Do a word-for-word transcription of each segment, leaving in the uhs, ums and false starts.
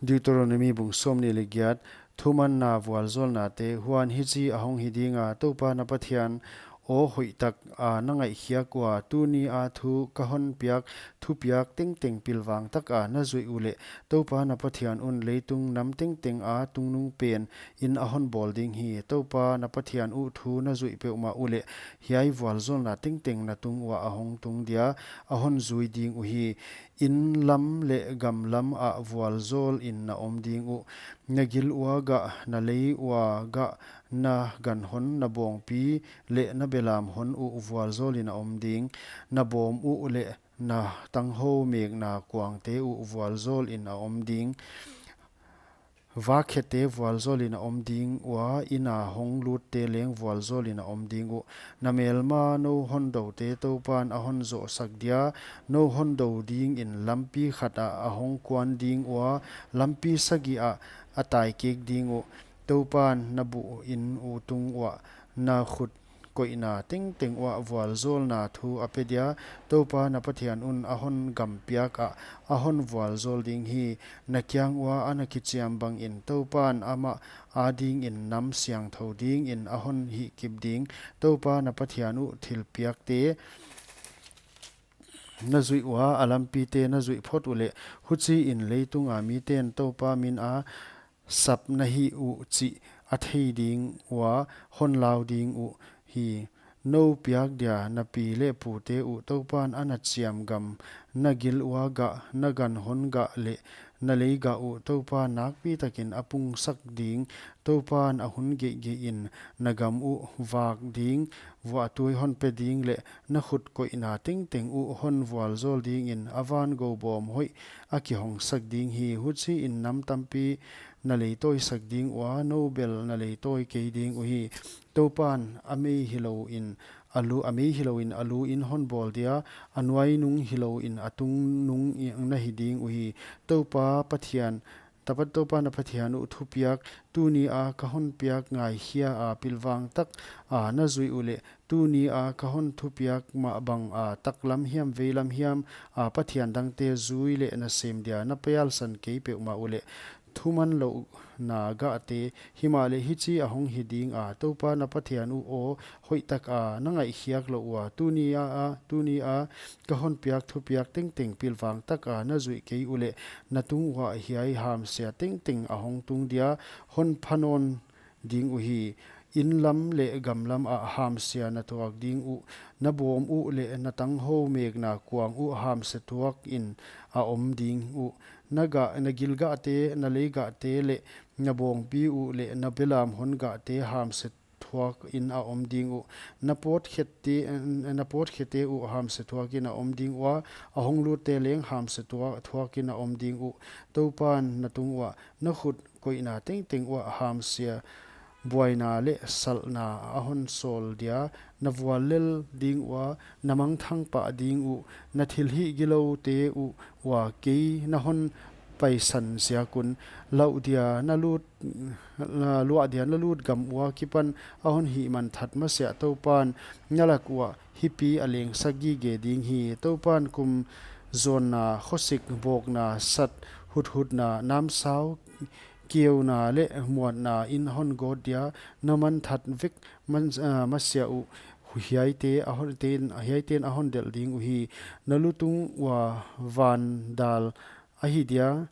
Deuteronomi bung sawmnih leh giat. Thumanna vualzawlnate. Huan hichi ahong hi dinga, Toupa na Pathian aw hoihtak a na ngaihkhiak ua, tunia thu ka hon piak thupiak tengteng pilvang taka na zuih uleh, Toupa na Pathian un leitung nam tengteng a tungnungpen in ahon bawl ding hi. Toupa na Pathian uh thu na zuih peuhmah uleh, hiai vualzawlna tengteng na tung uah ahong tung dia, ahon zui ding uhi. Inn lam leh gam lam ah vualzawl in na om ding uh. Na gil ua gah, na lei ua gah, na gan hon, na bawngpi leh na belam hon uh vualzawl in a om ding. Na bawm uh leh na tanghou mekna kuangte uh vualzawl in a om ding. Vakhete vualzawl in a om ding ua, ina hong lutte leng vualzawl in a om ding uh. Na melma nou hon doute Toupan ahon zohsak dia, nou hon dou dingin lampi khat ah ahong kuan ding ua, lampi sagih ah a taikek ding uh. Toupan na buh inn uh tung uah na khut koihna tengteng uah vualzawlna thu a pe dia, Toupa na Pathian un ahon gam piak ah ahon vualzawl ding hi. Na kiang ua ana kichiam bangin Toupan amah adingin nam siangthou dingin ahon hihkip ding. Toupa na Pathian uh thilpiakte na zuih ua, a lampite na zuih phot uleh, huchiin leitunga miten Toupa min a sap na hi uh chih a thei ding ua, hon lau ding uhi. Nou piak dia na pi leh pute uh Toupan ana chiam gam, na gil ua gah, na gan hon gah leh na lei gah uh Toupan nakpitakin a pungsak ding. Toupan a hun geihgeihin na gam uh vak ding, vuahtui hon pe ding leh na khut koihna tengteng uh hon vualzawl dingin a van gou bawm hoih a kihongsak ding hi. Huchiin nam tampi na leitawisak ding ua, nou bel na leitawi kei ding uhi. Toupan a mei hilouin a lu, a mei hilouin a lu in hon bawl dia, a nuainung hilouin a tungnung na hi ding uhi. Toupa Pathian, Tapat Toupa na Pathian uh thupiak, tunia ka hon piak ngaikhia a pilvang taka na zuih uleh, tunia ka hon thupiak mah banga taklam hiam veilam hiam a pathian dangte zui leh na sem dia na pialsan kei peuhmah uleh, thuman louhna gahte. Himahleh hichi ahong hi dinga, Toupa na Pathian uh aw hoihtaka na ngaihkhiak louh ua, tunia, tunia ka hon piak thupiak tengteng pilvang taka na zuih kei uleh, na tung uah hiai hamsia tengteng ahong tung dia, hon pha nawn ding uhi. Inn lam leh gam lam ah hamsia na thuak ding uh, na bawm uh leh na tanghou mekna kuang uh hamsia thuakin a om ding uh. Na gah, na gil gahte, na lei gahte leh na bawngpi uh leh na belam hon gahte hamsia thuakin a om ding uh. Na pawtkhete, na pawtkhete uh hamsia thuakin a om ding ua, a hong lutte leng hamsia thuak, thuakin a om ding uh. Toupan na tung uah na khut koihna tengteng uah hamsia buaina leh salhna a hon sawl dia, na vuallel ding ua, na mangthang pah ding uh, na thilhih giloute uh ua kei na hon paisan ziak un, lauh dia na lut, na luah dia na lut gam ua kipan a hon hihmanthat masiah Toupan na lak uah hipi a lengsak gige ding hi. Toupan kum zawnna, khosik bawkna, sat huthutna, namsau keuna leh muanna in hon gawt dia, na manthat vek man, ah, masiah uh hiaite a hon, ten, hiaiten a hon delh ding uhi. Na lutung ua van dal ahi dia,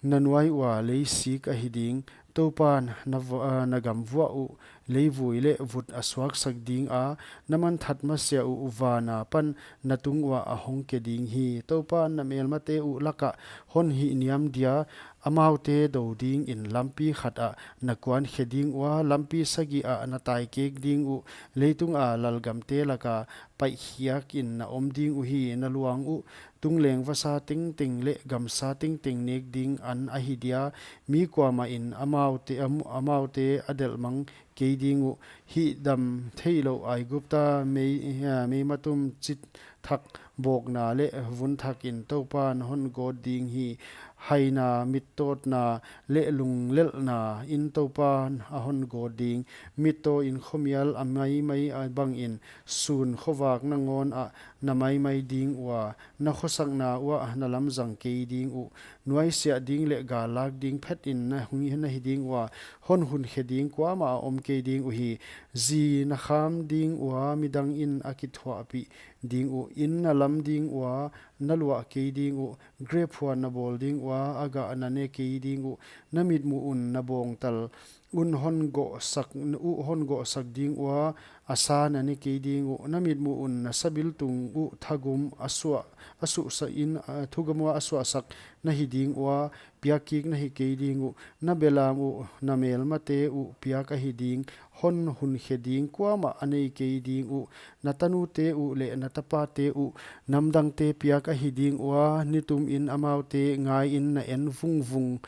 na nuai ua leisik ahi ding. Toupan na vu-, ah, na gam vuah uh leivui leh vut a suaksak dinga, na manthat masiah uh vana pan na tung uah a hong ke ding hi. Toupan na melmate uh laka hon hihniam dia, amaute dou dingin lampi khat ah na kuan khe ding ua, lampi sagih ah na taikek ding uh, leitunga lalgamte laka paihkhiakin na om ding uhi. Na luang uh tungleng vasa tengteng leh gamsa tengteng nek ding an ahi dia, mi kuamahin amaute, am-, amaute a delhmang kei ding uh. Hihdam theihlouh Aigupta mei, eh, meimatum chithak bawkna leh vun thakin Toupan hon gawt ding hi. Haina, mittawtna leh lunglelhna in Toupan a hon gawt ding. Mittaw in khomial a maimai a bangin, sun khovak nangawn ah na maimai ding ua, na khosakna uah na lamzang kei ding uh. nuaisiah ding leh gallak ding phet in na hung, na hi ding ua, hon hun khe ding kuamah a om kei ding uhi. Zi na kham ding ua, midang in a kithuahpih ding uh. Inn na lam ding ua, na luah kei ding uh. Grep huan na bawl ding ua, a gah na ne kei ding uh. Na mitmuh un na bawngtal un hon gohsak, uh hon gohsak ding ua, a sa na ne kei ding uh. Na mitmuh un na sabiltung uh thagum a suah, a suhsak in, ah, thugum ua a suahsak na hi ding ua, piak kik na hi kei ding uh. Na belam uh, na melmate uh piak ahi ding, hon hun khe ding kuamah a nei kei ding uh. Na tanute uh leh na tapate uh namdangte piak ahi ding ua, nitum in amaute ngai in na en vungvung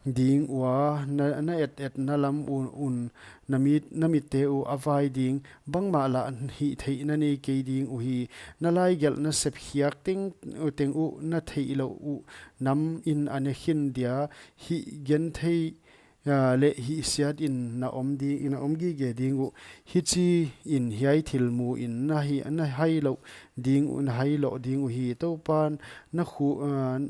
ding ua, na, na et et na lam un, un na mit, na mitte uh a vai ding, bangmah lah hih theih na nei kei ding uhi. Na laigelh na sep khiak tengteng uh, na theih louh uh nam in a ne khin dia, hih genthei, ah, leh hihsiat in na om di, na om gige ding uh. Hichi in hiai thil mu in na hi, na hai loh ding uh, na hai loh ding uhi. Toupan na khu, ah,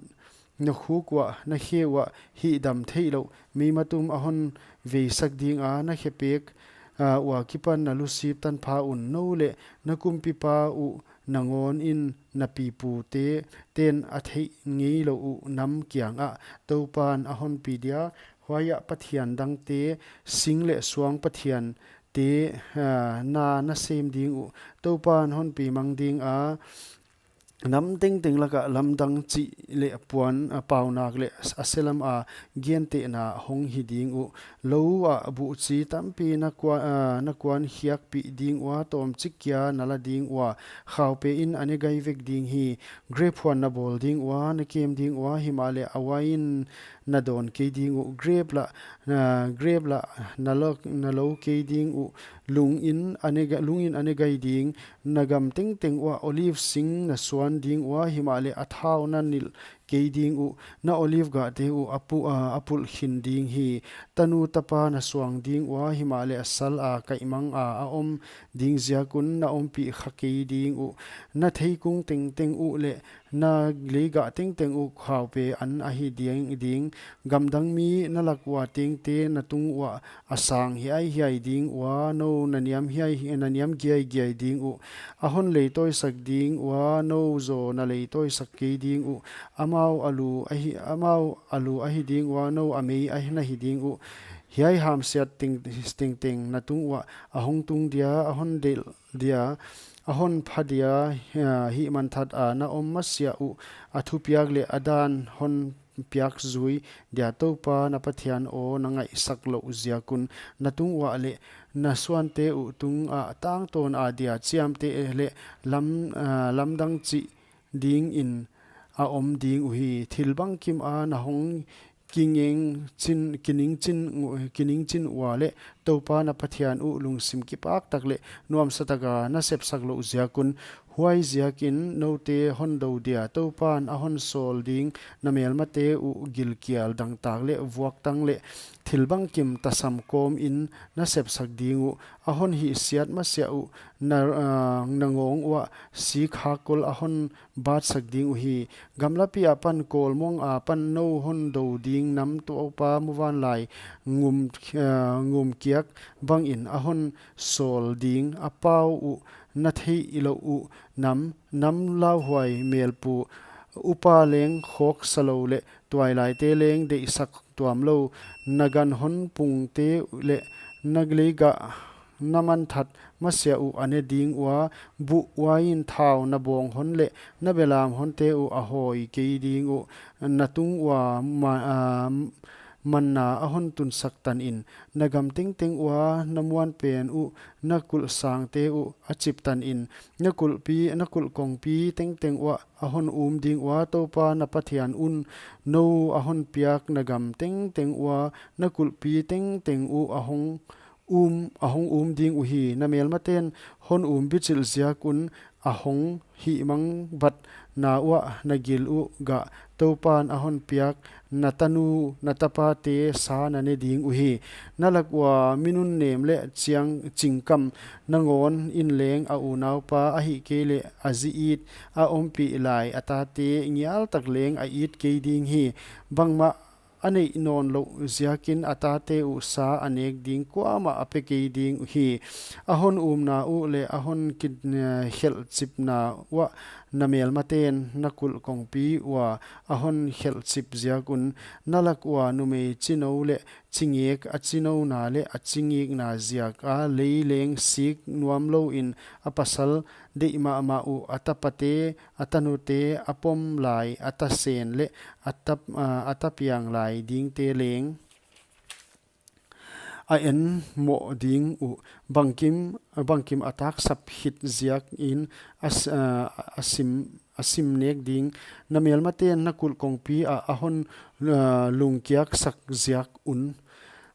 na khuk uah, na khe uah hihdam theihlouh meimatum a hon veisak ding a, na khepek, ah, ua kipan na lusip tanpha un. Nou leh na kumpipa uh nangawn in na pipute ten a theih ngeilouh uh nam kiangah Toupan a hon pi dia. Huaiah pathian dangte, sing leh suang pathiante, ah, na, na sem ding uh. Toupan hon pi mang ding a, nam tengteng lakah lamdang chih leh puan, ah, paunak leh a selam a gentehna hong hi ding uh. Lou ah buhchi tampi na kua-, ah, na kuan khiakpih ding ua, tawmchik kia na la ding ua, khaupe in a ne gai vek ding hi. Grep huan na bawl ding ua, na kem ding ua, himahleh a uain na dawn kei ding uh. Grep lah, ah, grep lah na lo, na lo kei ding uh. Lung in a ne ga-, lung in a ne gai ding, na gam tengteng uah. Olive sing na suan ding ua, himahleh a thau na nilh kei ding uh. Na olive gahte uh a pu-, ah, a pulh khin ding hi. Tanu tapa na suang ding ua, himahleh a sal a kaihmang a, a om ding ziak un na ompih kha kei ding uh. Na theikung tengteng uh leh na leigah tengteng uh khaupe an ahi ding, ding. Gamdang mi na lak ua tengte na tung uah a sang hiaihiai ding ua, nou na niam hiai, na niam giaigiai ding uh. A hon leitawisak ding ua, nou zaw na leitawisak kei ding uh. Amau a lu ahi, amau a lu ahi ding ua, nou a mei ahi na hi ding uh. Hiai hamsiat teng, tengteng na tung uah a hong tung dia, a hon delh dia, a hon pha dia, ah, hihmanthat a na om masiah uh. A thupiak leh a dan hon piak zui dia Toupa na Pathian aw na ngaihsak louh ziak un. Na tung uah leh na suante uh tungah tangtawn a dia chiamteh leh lam, ah, lamdang chih ding in a om ding uhi. Thil bangkim a na hong kingeng chin, kining chin, kining chin ua leh Toupa na Pathian uh lungsim kipak tak leh nuamsa taka na sepsak louh ziak un. Huaiziakin noute hon do dia, Toupan a hon sawl ding na melmate uh gilkial dangtak leh vuaktang leh thil bangkim tasam kawm in na sepsak ding uh. A hon hihsiat masiah uh na, ah, na ngawng uah sikha kol a hon batsak ding uhi. Gamlapi apan kawlmong apan nou hon do ding nam Toupa muvanlai ngum, ah, ngumkiak bangin a hon sawl ding. A pau uh na theih louh uh nam, nam lauhuai melpu, upa leng khawksa lou leh tuailaite leng deihsak tuam lou, na gan hon pungte leh na leigah na manthat masiah uh a ne ding ua, buh uain thau na bawng hon leh na belam honte uh a hawi kei ding uh. Na tung ua ma-, ah, manna a hon tunsak tan in, na gam tengteng ua na muanpen uh, na kulh sangte uh a chip tan in, na kulhpi, na kulh kongpi tengteng uah a hon um ding ua, Toupa na Pathian un nou a hon piak na gam tengteng ua na kulhpi tengteng uh a hong um, a hong um ding uhi. Na melmaten hon um bichilh ziak un a hong hihmang batna uah na gil uh gah Toupan a hon piak na tanu na tapate sa na ne ding uhi. Na lak ua mi nunnem leh chiang chingkam nangawn in leng a unaupa ahihkeileh a zi it a ompih lai a tate ngial tak leng a it kei ding hi. Bangmah a neih nawn louh ziakin a tate uh sa a nek ding kuamah a pe kei ding hi. A hon umna uh leh a hon ki, eh, khelhchipna uah na melmaten na kulh kongpi ua a hon khelhchip ziak un, na lak ua numei chinou leh chingek a chinona leh a chingekna ziak a lei leng sik nuam lou in a pasal deih mahmah uh a tapate, a tanute, a pom lai a tasen leh a tap, a, a tapiang lai dingte leng a en moh ding uh. Bangkim, bangkim a taksap hit ziakin a s-, a, a sim, a sim nek ding. Na melmaten na kulh kongpi ah a hon, a, lungkiaksak ziak un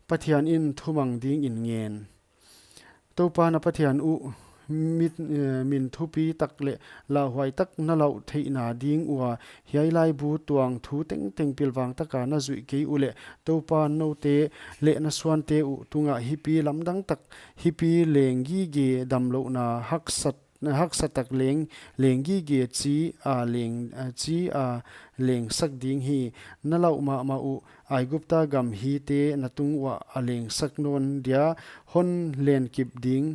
Pathian in thumang dingin ngen. Toupa na Pathian uh mit, eh, min thupi tak leh lauhuai tak na lauh theihna ding ua hiai laibu tuang thu tengteng pilvang taka na zuih kei uleh Toupan noute leh na suante uh tungah hipi lamdang tak, hipi leng gige damlouhna haksat, haksa tak leng, leng gige chi a leng, a chi a lengsak ding hi. Na lauh mahmah uh Aigupta gam hite na tung uah a lengsak nawn dia hon lenkip ding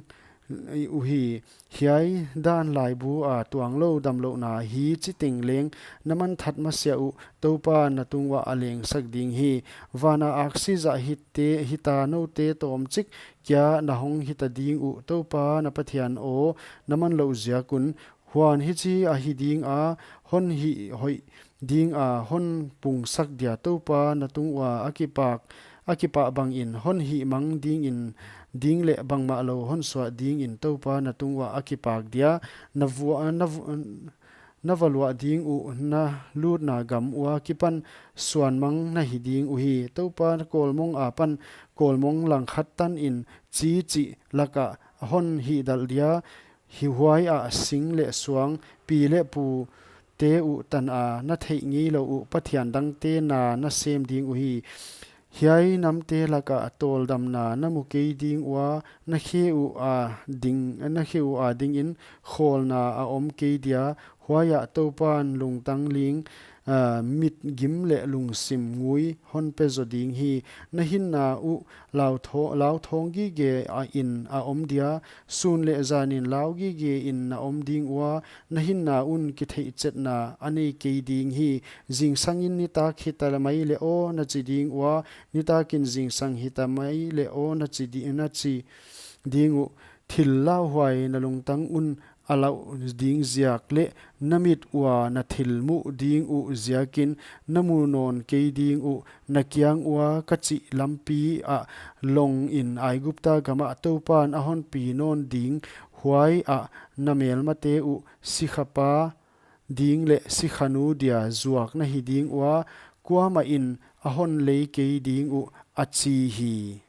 uhi. Hiai dan laibu a tuanglou damlouhna hi chiteng leng na manthat masiah uh Toupa na tung uah a lengsak ding hi. Vana aksi zah hite, hita noute tawmchik kia na hong hita ding uh Toupa na Pathian aw na manlouh ziak un. Huan hichi ahi ding a, hon hih hoih ding a hon pungsak dia Toupa na tung ua a kipak, a kipah bangin hon hihmang dingin, ding leh bangmah lou hon suah dingin Toupa na tung ua a kipak dia na vua, na vu-, na va luah ding uh na lutna gam ua kipan suanmang na hi ding uhi. Toupa na kawlmong apan kawlmong langkhat tanin chi chih laka hon hihdalh dia, hi huai ah sing leh suang, pi leh pu te uh tan a na theih ngeilou uh pathian dangte na na sem ding uhi. Hiai namte laka tawldamna na mu kei ding ua, na khe uh a ding, na khe uh a dingin khawlna a om kei dia, huai ah Toupan lungtang ling, a, mitgim leh lungsim ngui hon pe zo ding hi. Na hinna uh lau tho-, lau thawng gige a in a om dia, sun leh zanin lau gige in na om ding ua, na hinna un kitheihchetna a nei kei ding hi. Zingsangin nitak hita mai leh aw na chi ding ua, nitakin zingsang hita mai leh aw na chi di-, na chi ding uh. Thil lauhuai na lungtang un a lauh ding ziak leh na mit ua na thil muh ding uh ziakin na mu nawn kei ding uh. Na kiang ua ka chih lampi ah longin Aigupta gamah Toupan a hon pi nawn ding, huai ah na melmate uh sikhapa ding leh sikhanu dia zuak na hi ding ua, kuamah in a hon lei kei ding uh, a chi hi.